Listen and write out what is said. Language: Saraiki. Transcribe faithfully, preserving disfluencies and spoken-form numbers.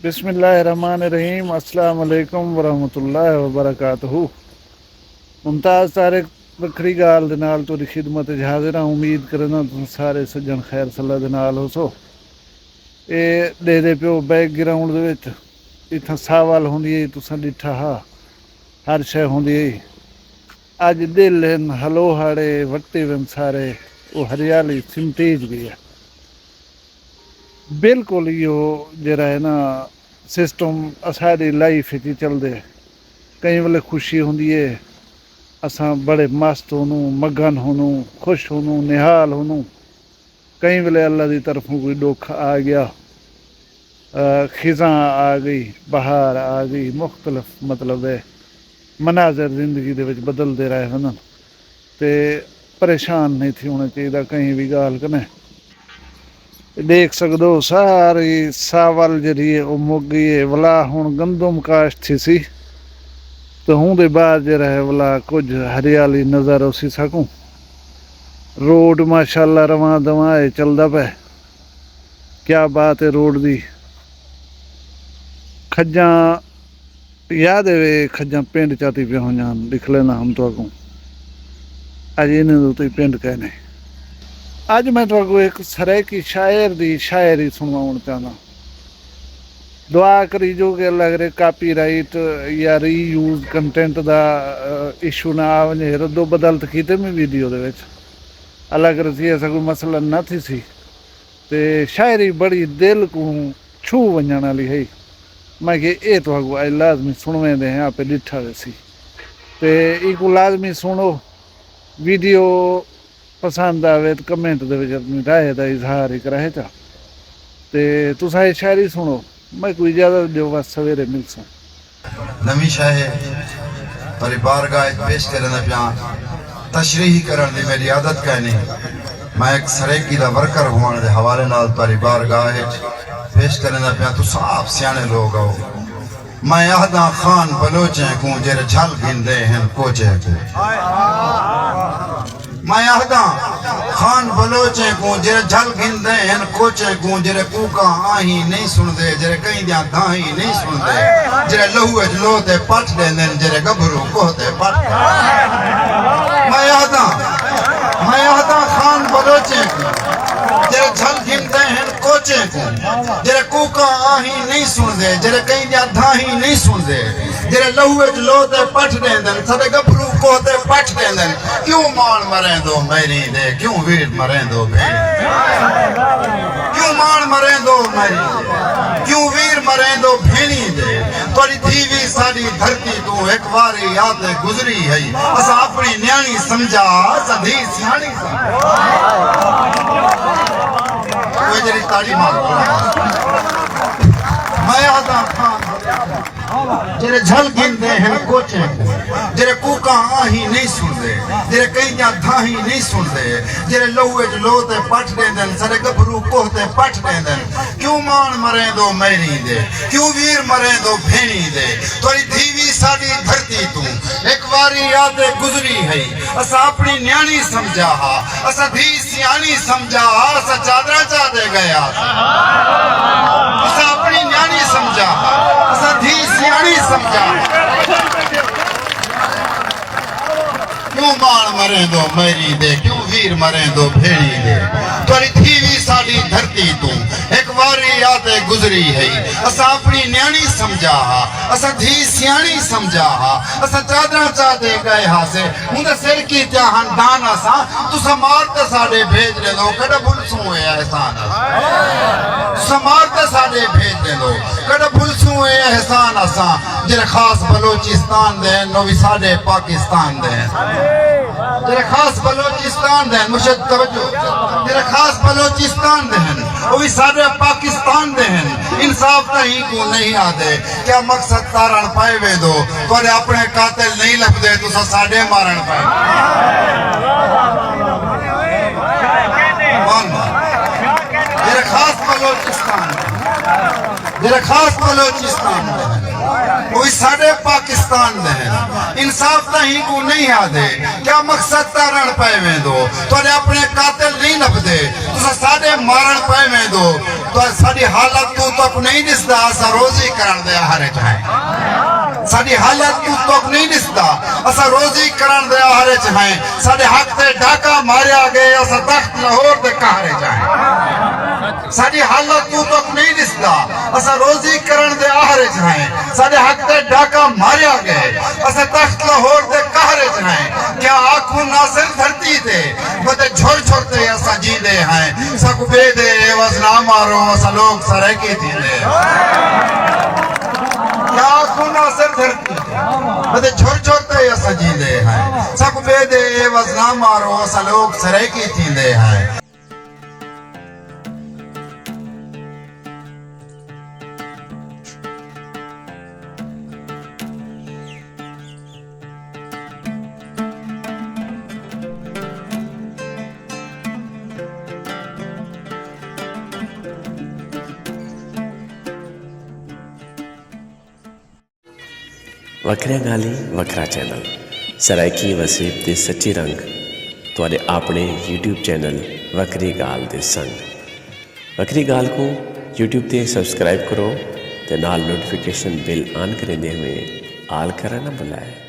بسم اللہ الرحمن الرحیم۔ السلام علیکم ورحمۃ اللہ وبرکاتہ۔ ممتاز طارق رکھڑی ڳالھ دے نال تہاݙی خدمت اچ حاضر ہاں۔ امید کرینداں تساں سارے سڄݨ خیر صلاح دے نال ہوسو۔ اے ݙیہدے پیو بیک گراؤنڈ دے وچ، اتھاں ساول ہوندی ہئی، تساں ݙٹھا ہا، ہر شے ہوندی ہئی۔ اڄ ݙل ہن، ہلوہڑ اے، وٹے ون سارے، او ہریالی سمٹیج ڳئی ہے۔ بالکل ایہو جیڑھا ہے نا سسٹم اساݙی لائف اچ ہی چلدے۔ کئی ویلے خوشی ہوندی ہے، اساں بڑے مست ہونوں، مگن ہونوں، خوش ہونوں، نہال ہونوں۔ کئی ویلے اللہ دی طرفوں کوئی ݙکھ آ ڳیا، آ، خزاں آ ڳئی، بہار آ ڳئی، مختلف مطلب ہے مناظر زندگی دے وچ بدلدے رہ ویندن۔ تے پریشان نہیں تھیوݨا چاہیدا کہیں وی ڳالھ کنے۔ ݙیکھ سڳدو ساری ساول جیڑھی ہے او مک ڳئی ہے۔ ولا ہݨ گندم کاشت تھیسی تے ہوندے بعد جیڑھا ہے ولا کجھ ہریالی نظر اوسی ساکوں۔ روڈ ماشاءاللہ رواں دواں ہے، چلدا پئے۔ کیا بات ہے روڈ دی۔ کھجاں یاد ہے وے، کھجاں پنڈ چاتی پیا ہونجان، لکھ لینا ہم تو اگوں۔ اج انہیں دو تے پنڈ کہنے۔ اج میں تو اگوں ایک سرائیکی شاعر دی شاعری سنواؤن چاہنا۔ دعا کری جو کہ اللہ کرے کاپی رائٹ یا ری یوز کنٹینٹ دا، آ، ایشو نہ آ ونجے۔ ردو بدل تو کیتے میں ویڈیو دے وچ۔ اللہ کرے سی ایسا کوئی مسئلہ نہ تھی سی۔ تے شاعری بڑی دل کوں چھو ونڄݨ آلی ہئی۔ میں کہ اے تہاکوں اڄ لازمی سݨویندے ہیں، آپے ݙٹھا ویسی۔ تے ایکوں لازمی سݨو۔ ویڈیو پسند آوے تے کمنٹ دے وچ اپݨی رائے دا اظہار ہک رائے چا۔ تے تساں اے شاعری سݨو۔ میکوں اجازت ݙیو، بس سویرے ملسوں۔ نویں شے ہے، تہاݙی بارگاہ اچ پیش کریندا پیاں۔ تشریح کرݨ دی میݙی عادت کائنی۔ میں ہک سرائیکی دا ورکر ہووݨ دے حوالے نال تہاݙی بارگاہ اچ پیش کریندا پیاں۔ تساں آپ سیاݨے لوگ ہو۔ میں آہداں خان بلوچیں کوں جیڑھے جھل گھندے ہن کوچے کوں۔ میں آہداں خان بلوچیں کوں جیڑھے جھل گھندے ہن کوچیں کوں، جیڑھے کوکاں آہیں نہیں سݨدے، جیڑھے کہیں دیاں دھاہیں نہیں سݨدے، جیڑھے لہو اچ لو تے پٹھ ݙیندن، جیڑھے ڳبھرو کوہ تے پٹھ ݙیندن۔ میں آہداں، میں آہداں خان بلوچیں کوں جیڑھے جھل گھندے ہن کوچیں کوں، جیڑھے کوکاں آہیں نہیں سݨدے، جیڑھے کہیں دیاں دھاہیں نہیں سݨدے، جیڑھے لہو اچ لو تے پٹھ ݙیندن، ساݙے ڳبھرو کوہ تے پٹھ ݙیندن۔ کیوں ماݨ مریندو میری دے، کیوں ویر مریندو بھیݨی دے؟ کیوں ماݨ مریندو میری دے، کیوں ویر مریندو بھیݨی دے؟ تہاݙی دھی وی ساݙی دھرتی توں ہک واری آ تے گزری ہئی۔ اساں اپݨی نیاݨی سمجھا، اساں دھی سیاݨی سمجھا۔ کوئی جیڑھی تاڑی مار۔ میں آہداں خان جیڑھے جھل گھندے ہن کوچیں کوں، جیڑھے کوکاں آہیں نہیں سݨدے، جیڑھے کہیں دیاں دھاہیں نہیں سݨدے، جیڑھے لہو اچ لو تے پٹھ ݙیندن، ساݙے ڳبھرو کوہ تے پٹھ ݙیندن۔ کیوں ماݨ مریندو میری دے، کیوں ویر مریندو بھیݨی دے؟ تہاݙی دھی وی ساݙی دھرتی توں ہک واری آ تے گزری ہئی۔ اساں اپݨی نیاݨی سمجھا ہا، اساں دھی سیاݨی سمجھا ہا، اساں چادراں چا تے ڳئے ہا۔ اساں اپݨی نیاݨی سمجھا ہا، اساں دھی سیاݨی سمجھا ہا۔ کیوں ماݨ مریندو میری دے، کیوں ویر مریندو بھیݨی دے؟ تہاݙی دھی وی ساݙی دھرتی توں ہک واری آ تے گزری ہئی۔ اساں اپݨی نیاݨی سمجھا ہا، اساں دھی سیاݨی سمجھا ہا، اساں چادراں چا تے ڳئے ہاسے۔ اوندے سر کیتیاں ہن دان اساں، تساں مار تے ساݙے بھیڄ ݙیندو، کݙاں بھلسوں اے احسان اساں؟ تساں مار تے ساݙے بھیڄ ݙیندو، کݙاں بھلسوں اے احسان اساں؟ جیڑھے خاص بلوچستان دے ہن، او وی ساݙے پاکستان دے ہن۔ جیڑھے خاص بلوچستان دے ہن، مرشد توجہ، جیڑھے خاص بلوچستان دے ہن، او وی ساݙے پاکستان دے ہن۔ انصاف تاں ایں کوں نہیں آہدے۔ کیا مقصد تارݨ پئے ویندو؟ تہاݙے اپݨے قاتل نہیں لبھدے، تساں ساݙے مارݨ پئے۔ ون۔ جیڑھے خاص بلوچستان، جیڑھے خاص بلوچستان دے ہن، او وی ساݙے پاکستان دے ہن۔ انصاف تاں ایں کوں نہیں آہدے۔ کیا مقصد تارݨ پئے ویندو؟ تہاݙے اپݨے قاتل نہیں لبھدے، تساں ساݙے مارݨ پئے ویندو۔ پر ساݙی حالت توں تک نئیں ݙسدا، اساں روزی کرݨ دے آہر اچ ہیں۔ ساݙی حالت توں تک نئیں ݙسدا، اساں روزی کرݨ دے آہر اچ ہیں۔ ساݙے حق تے ڈاکہ ماریا ڳئے، اساں تخت لاہور دے قہر اچ ہیں۔ ساݙی حالت توں تک نئیں ݙسدا، اساں روزی کرݨ دے آہر اچ ہیں۔ ساݙے حق تے ڈاکہ ماریا ڳئے، اساں تخت لاہور دے قہر اچ ہیں۔ کیا آکھوں ناصر دھرتی تے، ودے جھر جھر تے اساں جیندے ہیں۔ ساکوں ٻئے دے عوض نہ مارو، اساں لوک سرائیکی تھیندے ہیں۔ کیا آکھوں ناصر دھرتی تے، ودے جھر جھر تے اساں جیندے ہیں۔ ساکوں ٻئے دے عوض نہ مارو، اساں لوک سرائیکی تھیندے ہیں۔ وکھریاں ڳالھیں، وکھرا چینل، سرائیکی وسیب دے سچے رنگ، تہاݙے آپݨے یوٹیوب چینل وکھری ڳالھ دے سنگ۔ وکھری ڳالھ کوں یوٹیوب تے سبسکرائب کرو تے نال نوٹیفیکیشن بیل آن کریندے ہوئے آل کرݨ نہ بھلائے۔